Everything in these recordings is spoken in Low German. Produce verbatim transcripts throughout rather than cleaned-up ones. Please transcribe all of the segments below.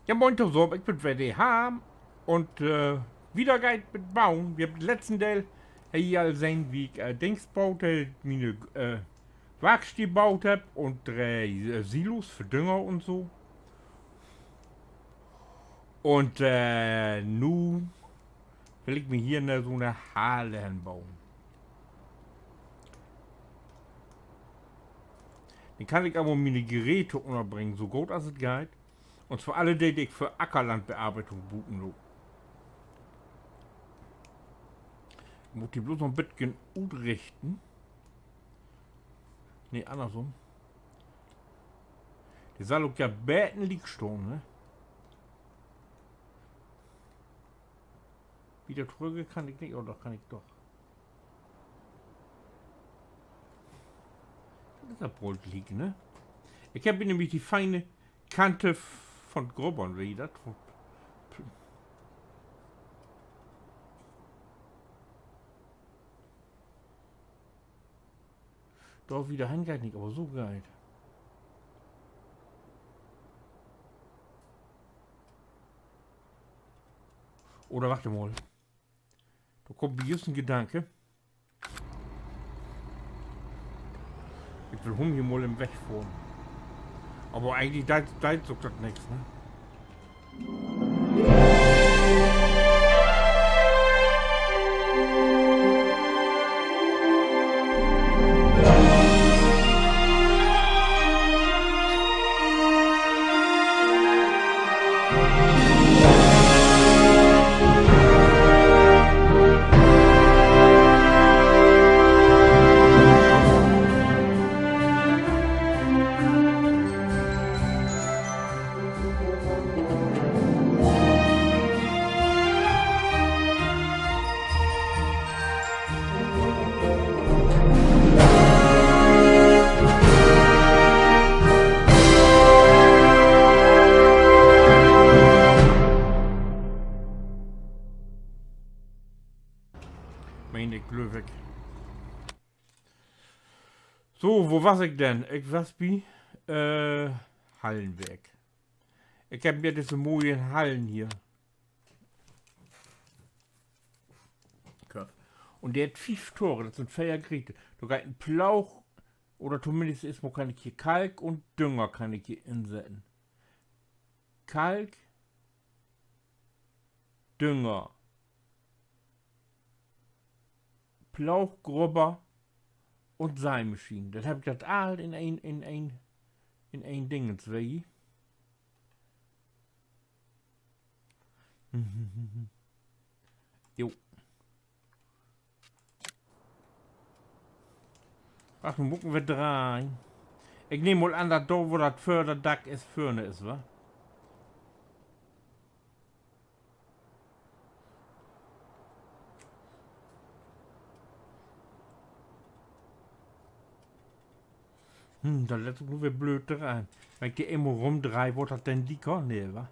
Ja, moin tosamen, ik bün weer de Harm. Un, äh, wieder geiht 't mit Bauen. Wi hebbt in'n letzten Deel, hebbt ji al sehn, wo ik, äh, Dings baut heff, miene, äh, Warksteed baut hebb un, äh, äh, Silos för Dünger un so. Un, äh, nu will ik mi hier 'ne, so 'ne Hall henbauen. Denn kann ik aver miene Geräte ünnerbringen, so goot as 't geiht. Un zwar alle de, de ik för Ackerlandbearbeitung bruken do. Mutt de blots noch 'n beten utrichten. Nee, annersüm. De sall ok ja beten liek stahn, ne? Wieder trügg kann ik nich, oh, doch, kann ik doch. Dat is ja woll liek, ne? Ik heff hier nämlich de fiene Kante von Grubbern, weet ji dat? Dor wieder hen geiht nich, aver so geiht. Oder wacht mal. Dor kummt mi jüst en Gedanke. Ik will hum hier mal in'n Weg fohren. Aver egentlich deit, deit sük dat nix, ne? Meen ik, glööv ik. So, wo was ik denn? Ik was bi, äh, Hallenwerk. Ik heff mi disse moien Hallen hier köfft. Un de hett fief Tore, dat sünd veer Geräte. Dor geiht en Ploog, oder tominnst eerstmal kann ik hier Kalk un Dünger kann ik hier insetten. Kalk, Dünger, Ploog, Grubber un Seimaschien. Denn heff ik dat all in een, in een, in een Dingens, weet ji? Jo. Ach, nu mutten wi dreihn. Ik nehm mal an, dat dor, wo dat Vörderdack is, vörne is, wa? Hm, dat lett sik nu weer blööd dreihn. Wenn ik de eenmal rümdreih, word dat denn dieker? Nee, wa?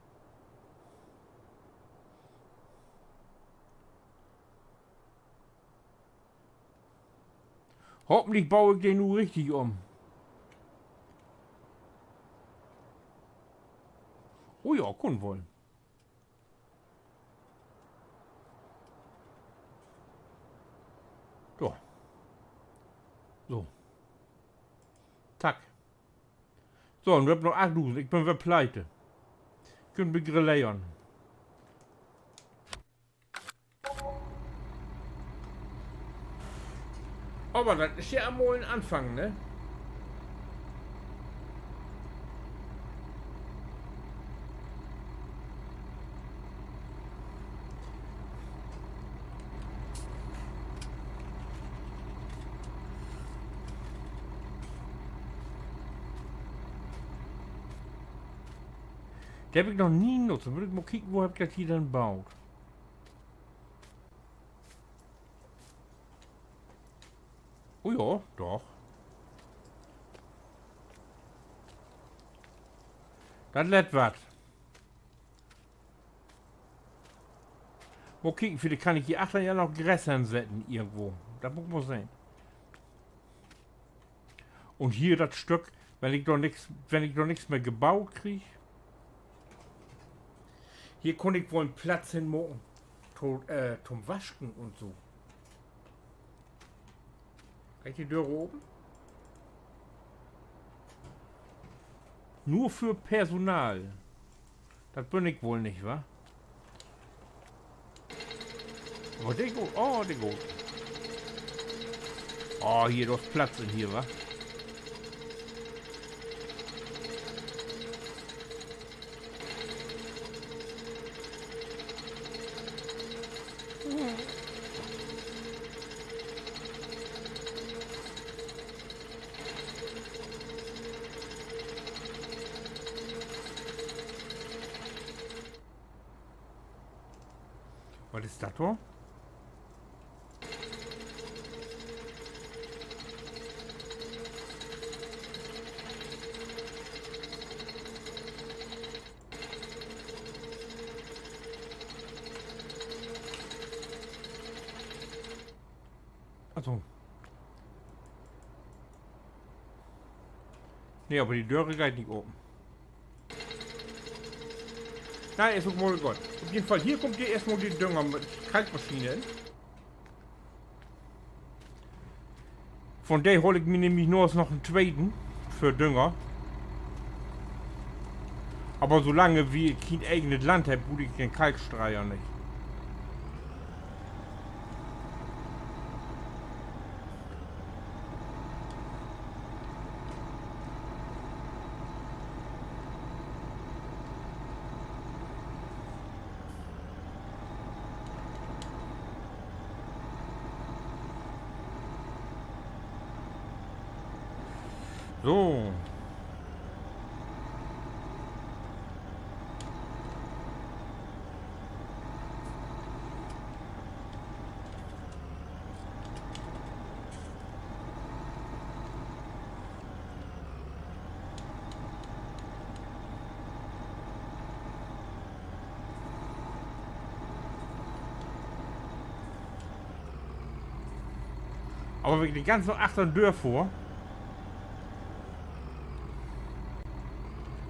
Hoffentlich bau ik de nu richtig üm. Oh ja, kunn woll. So. So. Tack. So, nu hebb ik noch achtdusend. Ik bün weer pleite. Köönt wi grilleren. Aver dat is ja mal en Anfang, ne? De heff ik noch nie nutzt. Denn mutt ik mal kieken, wo heff ik dat hier denn baut? Oh ja, doch. Dat lett wat. Mal kieken, villicht kann ik hier achtern ja noch Gras hensetten irgendwo. Dat mutt ik mal sehn. Un hier dat Stück, wenn ik dor nix, wenn ik dor nix mehr gebaut krieg. Hier kunn ik woll en Platz hen maken. To, äh, to'n Wasken un so. Geiht de Döör open? Nur för Personal. Dat bün ik woll nich, wa? Aver de goot, oh, de goot. Oh, hier, dor is Platz in hier, wa? Wat is dat dor? Also. Nee, aver de Döör geiht nich open. Na, is ok mal goot. Op jeden Fall, hier kummt de eerstmal de Dünger mit Kalkmaschine in. Von de hool ik mi nämlich nu eerst noch en tweten för Dünger. Aver solang wi keen egenet Land hebbt, bruuk ik den Kalkstreier nich. So. Aver wenn ik de ganz na achtern dör fohr,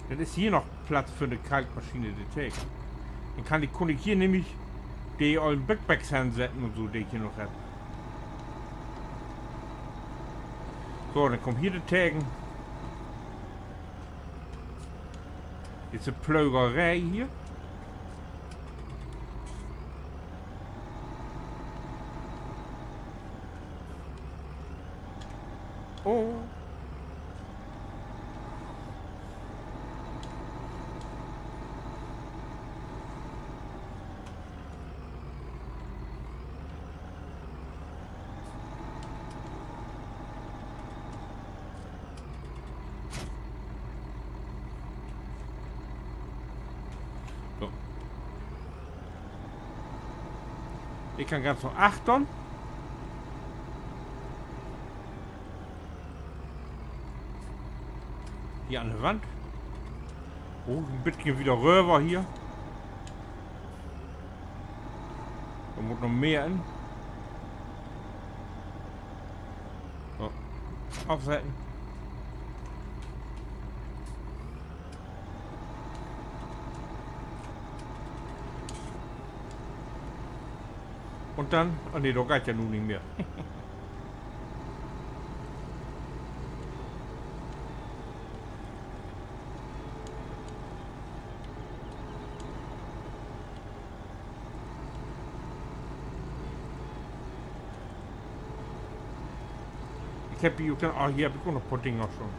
denn is hier noch Platz för de Kalkmaschine, de Thek. Denn kann ik, kunn ik hier nämlich de ollen Big Bags hensetten un so, de ik hier noch hebb. So, denn kummt hier de Theken. Disse Plögeree hier. Oh. So. Ik kann ganz na achtern. Hier an de Wand. Oh, en beten wieder röver hier. Dor mutt noch mehr in. So. Afsetten. Un denn, ah nee, dor geiht ja nu nich mehr. Ik heff hier ok, ah, hier heff ik ok noch en poor Dinger schon.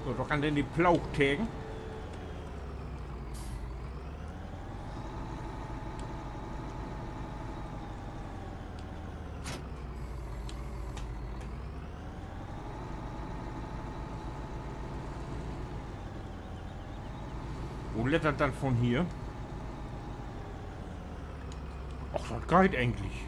So, dor kann denn de Ploog tegen. Wo lett dat denn von hier? Och, dat geiht egentlich.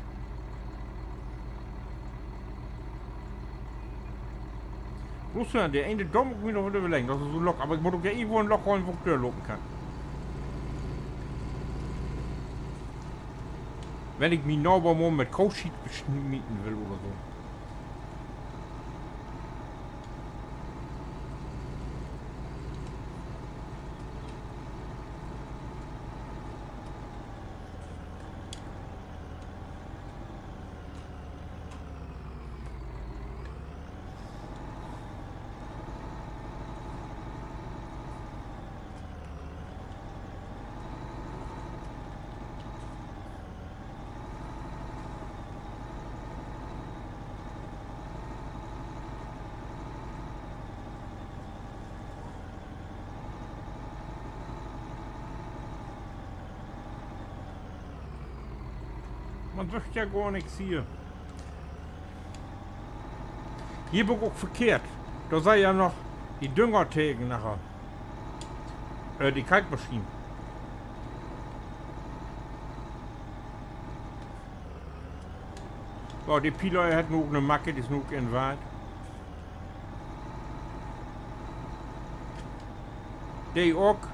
Bloots, ja, de ene, dor mutt ik mi noch wat överleggen. Dat is so en Lock. Aver ik mutt ok ja irgendwo en Lock hollen, wo ik dörlopen kann. Wenn ik mien Naver mal mit Kohschiet besmieten will oder so. Man süht ja gor nix hier. Hier bün ik ok verkehrt. Dor sall ja noch de Dünger tegen naher. Äh, de Kalkmaschien. Ja, de Piler hett nu ok 'ne Macke, de is nu ok in Wald. De ok.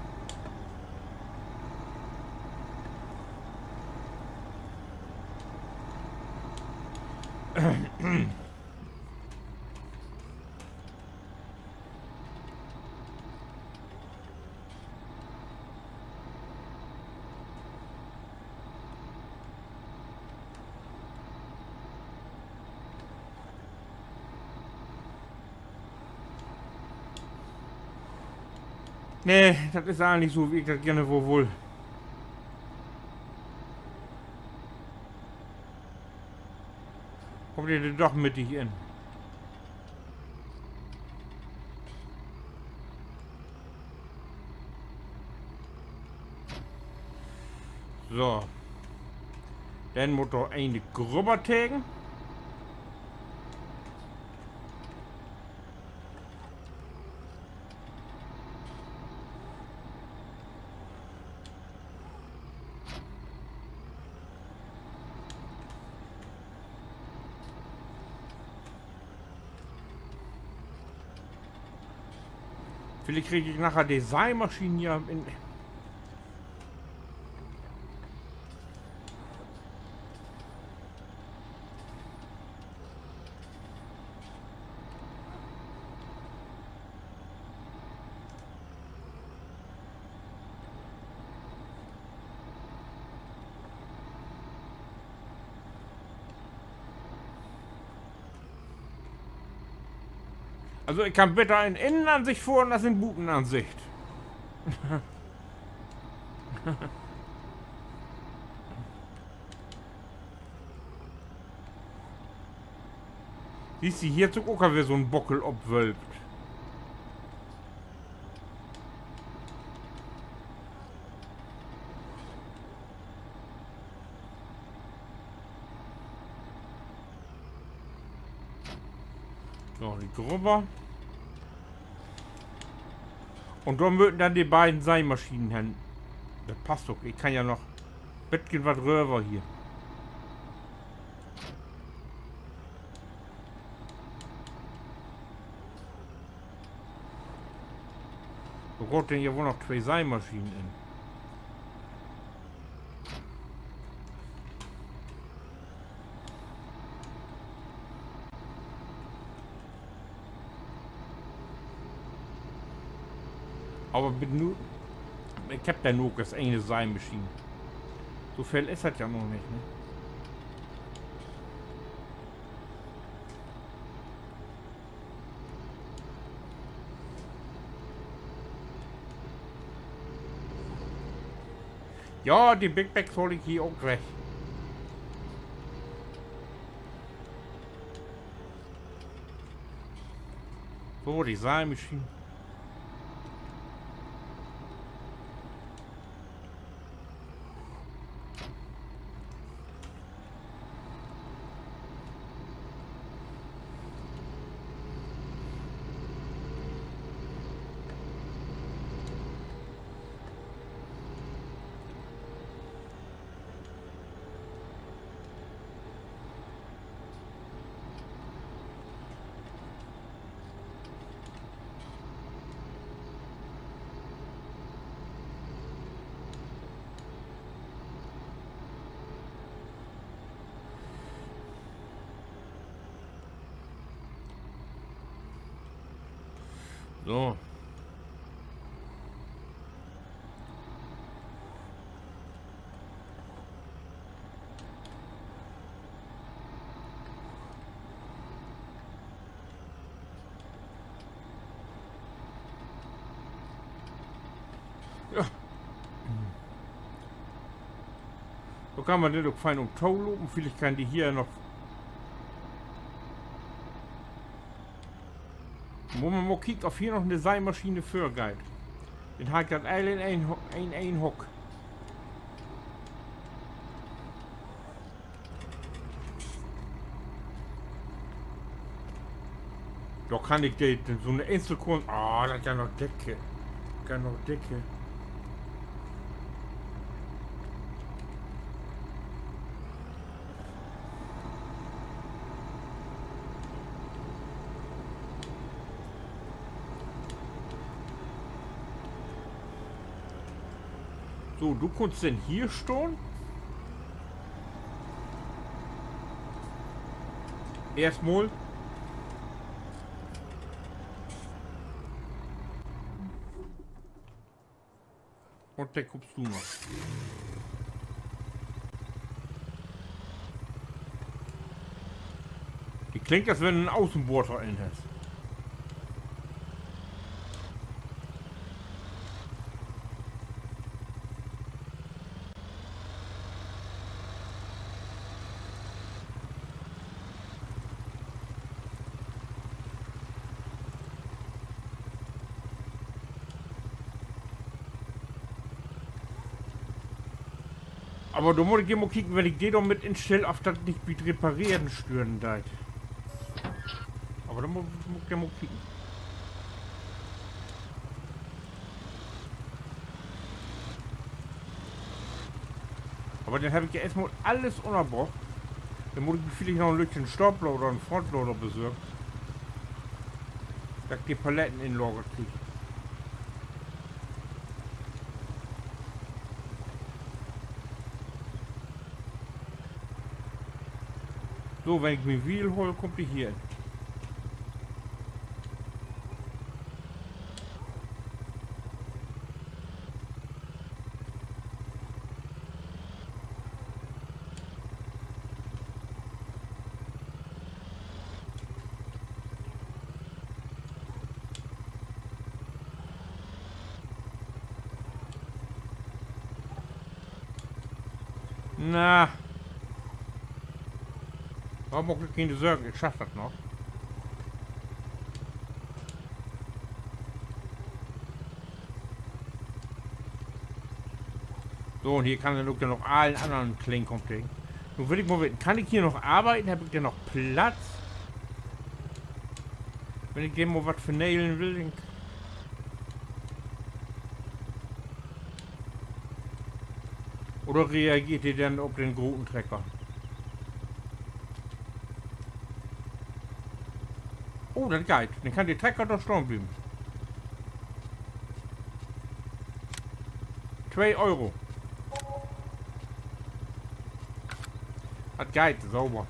Nee, dat is egentlich so, wie ik dat geerne woll wull. Kummt de denn doch mittig in? So. Denn mutt dor een de Grubber tegen. Villicht krieg ik naher de Seimaschien hier in. Also, ik kann beter in Innenansicht fohren as in Butenansicht. Sühst du, hier hett sik ok al weer so'n Bockel opwölkt. So, de Grubber. Un dor möten denn de beiden Seimaschinen hen. Dat passt ok. Ik kann ja noch beten wat röver hier. Dor gaht denn ja woll noch twee Seimaschinen in. Aver bit nu, ik hebb dor nu ok eerst ene Seimaschien. So veel is dat ja noch nich, ne? Ja, de Big Bags haal ik hier ok weg. So, de Seimaschien. So. Ja. So kann man denn ok fein ümtolopen. Villicht kann de hier noch Mutt man mal kieken, of hier noch 'ne Seimaschine vörgeiht. Denn harr ik dat all in een Ho-, in een Hock. Dor kann ik de, de, so 'ne Eenzelkorn. Ah, dat kann noch dicke. Kann noch dicke. So, du kunnst denn hier stahn? Eerstmal. Un denn kummst du noch. De klingt, as wenn du en Außenbohrter in hest. Aver dor mutt ik immer kieken, wenn ik de dor mit instell, of dat nich bi't Repareren stören deit. Aver dor mu-, mutt ik denn mal kieken. Aver denn heff ik ja eerstmal allens ünnerbrocht. Denn mutt ik mi villicht noch en lütten Stapler oder en Frontlader besorgen, dat ik de Paletten inlagert krieg. So, wenn ik mien Wiel hool, kummt de hier in. Na. Warum maak ik keen Sorgen? Ik schaff dat noch. So, un hier kann denn ok denn noch allen annern Klinkers tegen. Nu will ik mal weten, kann ik hier noch arbeiden? Hebb ik denn noch Platz? Wenn ik denn mal wat vernelen will, denn k-, oder reageert de denn op den groten Trecker? Oh, dat geiht. Denn kann de Trecker dor stahn blieven. Twee Euro. Dat geiht, sauber.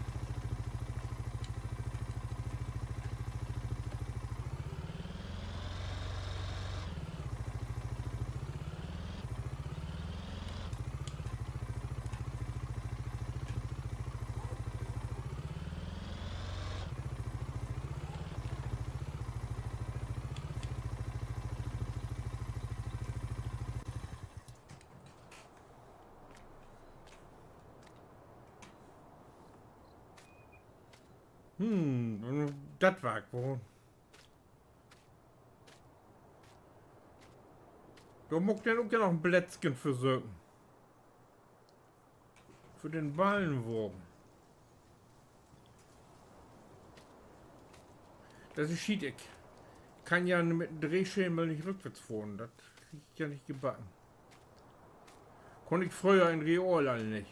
Hm, dat warrt woll. Dor mutt ik denn ok ja noch en Plätzken för söken. För den Ballenwagen. Dat is Schiet, ik kann ja mit en Drehschemel nich rückwärts fohren. Dat krieg ik ja nich gebacken. Kunn ik fröher in Real al nich.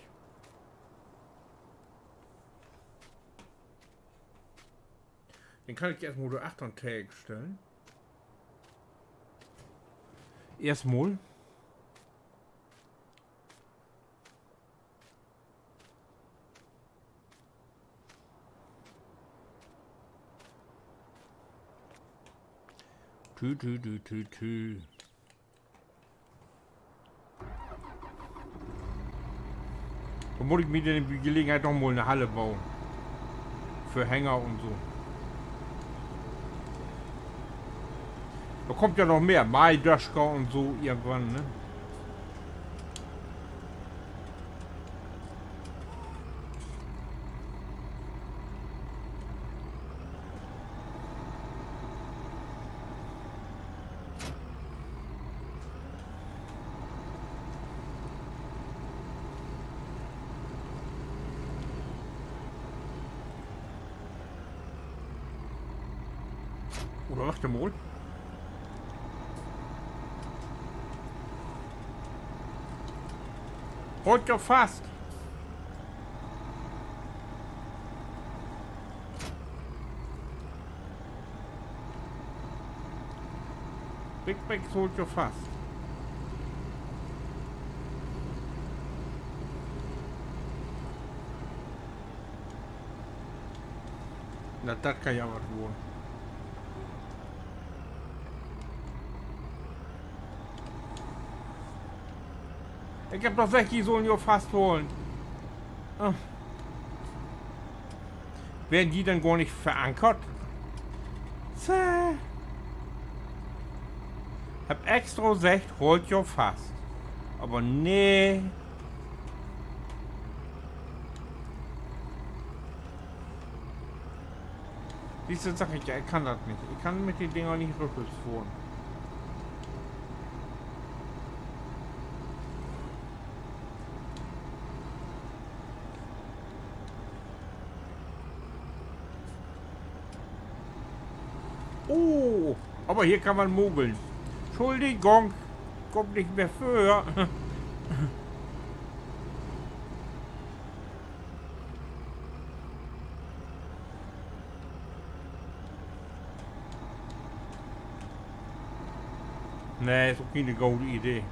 Denn kann ik eerstmal dor achtern tegenstellen. Eerstmal. Tü, tü, tü, tü, tü. Dor mutt ik mi denn bi Gelegenheit noch mal 'ne Halle boen. För Hänger un so. Dor kummt ja noch mehr. Maidöscher un so irgendwann, ne? Oder wacht mal. Holt jo fast. Big Bags holt jo fast. Na, dat kann ja wat worrn. Ik heff doch seggt, de sullen jo fasthollen. Ah. Weern de denn gor nich verankert? Tja. Heff extra seggt, holt jo fast. Aver nee. Siehst du, sag ik ja, ik kann dat nich. Ik kann mit de Dinger nich rückwärts fohren. Oh, aver hier kann man mogeln. Schuldigung, kummt nich mehr vör. Nee, is ok keen gode Idee.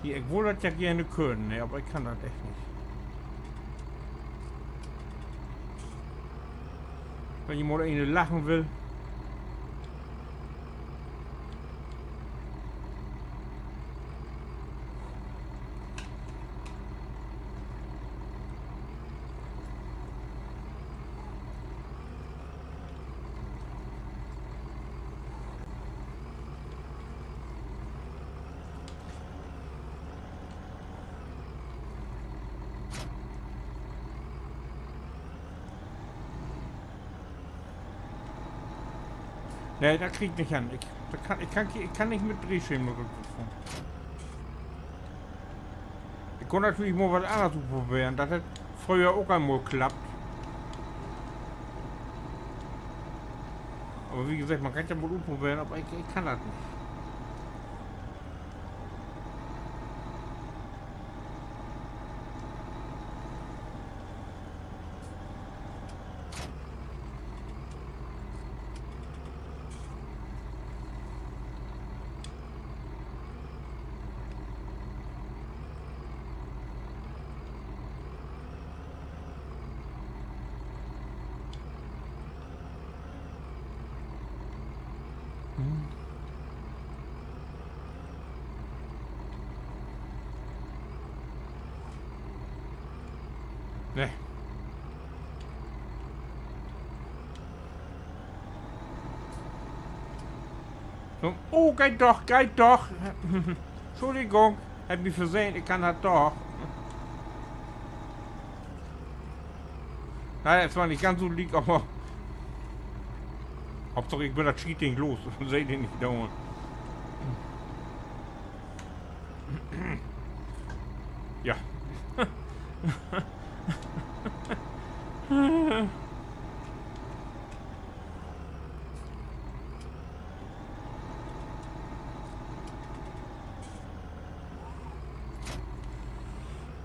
Hier, ik wull dat ja geern könen, ne, aver ik kann dat echt nich. Wenn je mal een lachen will. Nee, dat krieg ik nich hen. Ik, dat kann, ik kann, ik kann nich mit Drehschemel rückwärts fohren. Ik kunn natürlich mal wat anners utproberen. Dat hett fröher ok eenmal klappt. Aver wie geseggt, man kann ja mal utproberen, aver ik, ik kann dat nich. Nee. So. Oh, geiht doch, geiht doch. Schuldigung, heff mi versehn, ik kann dat doch. Na ja, is zwar nich ganz so liek, aver Hauptsaak, ik bün dat Schietding los. Seh de nich doon. Ja.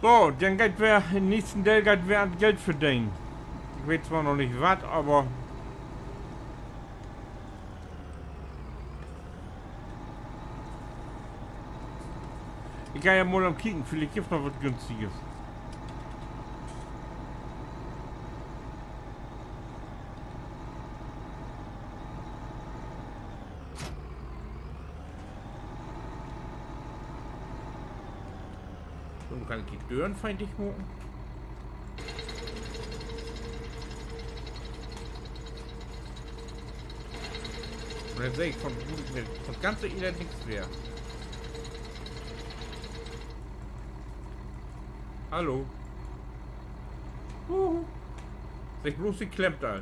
So, denn geiht weer, in'n nächsten Deel geiht weer an Geld verdenen. Ik weet zwar noch nich wat, aver ik gah ja mal an kieken, villicht gifft noch wat Günstiges. So, nu kann ik de Dören fein dicht maken. Un denn seh ik von, von dat ganze Elend nix mehr. Hallo. Huhu. Segg bloß, de klemmt al.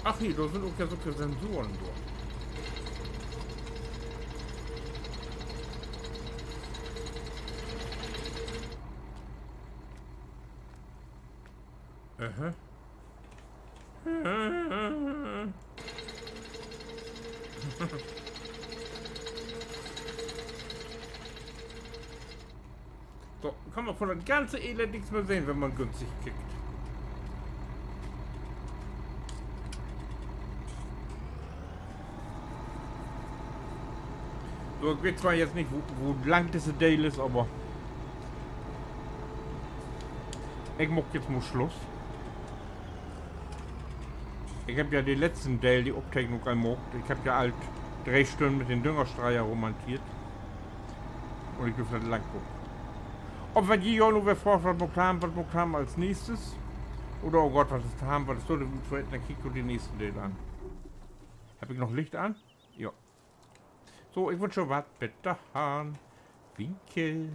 Ach, hier, dor sünd ok ja sülke Sensoren dor. Aha. So, kann man vun dat ganze Elend nix mehr sehn, wenn man günstig kickt. So, ik weet zwar jetzt nich, wo, wo lang disse Deel is, aver ik maak jetzt mal Sluss. Ik hebb ja de letzten Deel, de Opteknung al maakt. Ik hebb ja al dree Stünnen mit den Düngerstreier rumhanteert. Un ik glööv, dat langt ok. Of wenn ji jo nu weer fraagt, wat maakt wi, wat maakt wi as nächstes? Oder, oh Gott, wat is, wat is dor denn för een, denn kiekt jo den nächsten Deel an. Hebb ik noch Licht an? Jo. So, ik wünsch jo wat. Bet dorhen. Winke.